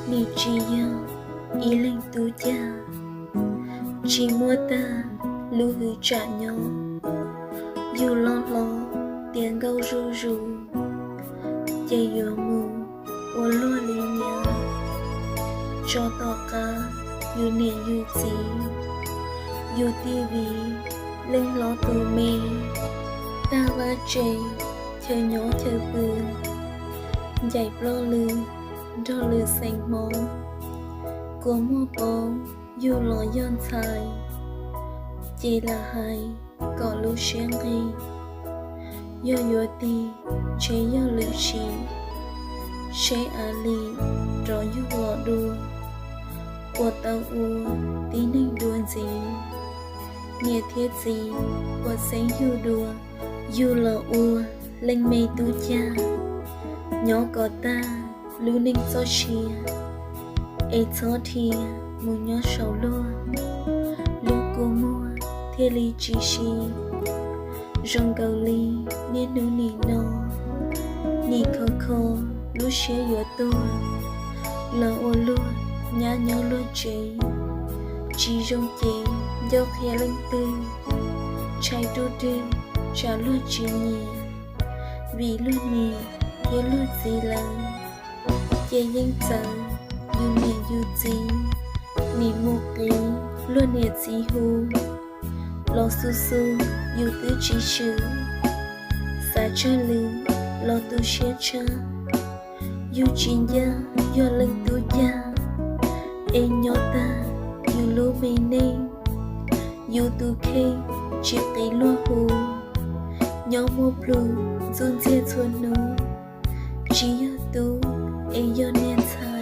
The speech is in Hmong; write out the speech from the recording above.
Nim tsis yog ib leeg tub cag, tsis muaj tag lub hwv tsam nyob. Yug loj hlob tiav nkauj zuj zus, ces yuav mus ua luag li nyav. Tso tom qab yus niam yus txiv, yus tij viv leej hlob tus me. Tag vaj tsev chaw nyob chaw pw, ncaim ploj lw nrog lwm xeem Hmoob. Kua muag poob yug los yog ntxhais, ces lam hais kom lub siab nqig. Yog yuav tig ntshe yog lwm sim, seb av lim rov yug los dua, puas tau ua tib neeg dua ntxiv. Niam thiab txiv puas xeeb yug dua, yug los ua leej me tub cag, nyob kom tag lub neej txoj sia, es txhob dhia mus nyob saum luag, lub kua muag thiaj li tsis si. Zoo nkaus li niaj hnub nim no, nim khov kho lub siab yuav tuag, los ua luag nyab nyob luag tsev. Tsis zoo ces ncauj qhia leej twg, ntshai ruj rwg tsam luag tsis nyiam. Vim luag niam thiab luag txiv lawm, ces yeej txawv yus niam yus txiv. Nim mus qiv luag niam txiv hu, los xu xu yus twb tsis swm. Xav tsawg li los tu siab tshaj, yug tsis ncaj yog leej tub cag, es nyob tag yus lub me neej. Yus tus kheej tsis qiv luag hu, nyob muaj plhus ntxuj ntxiag txhua hnub. Tsis yog tub es yog niag ntxhais.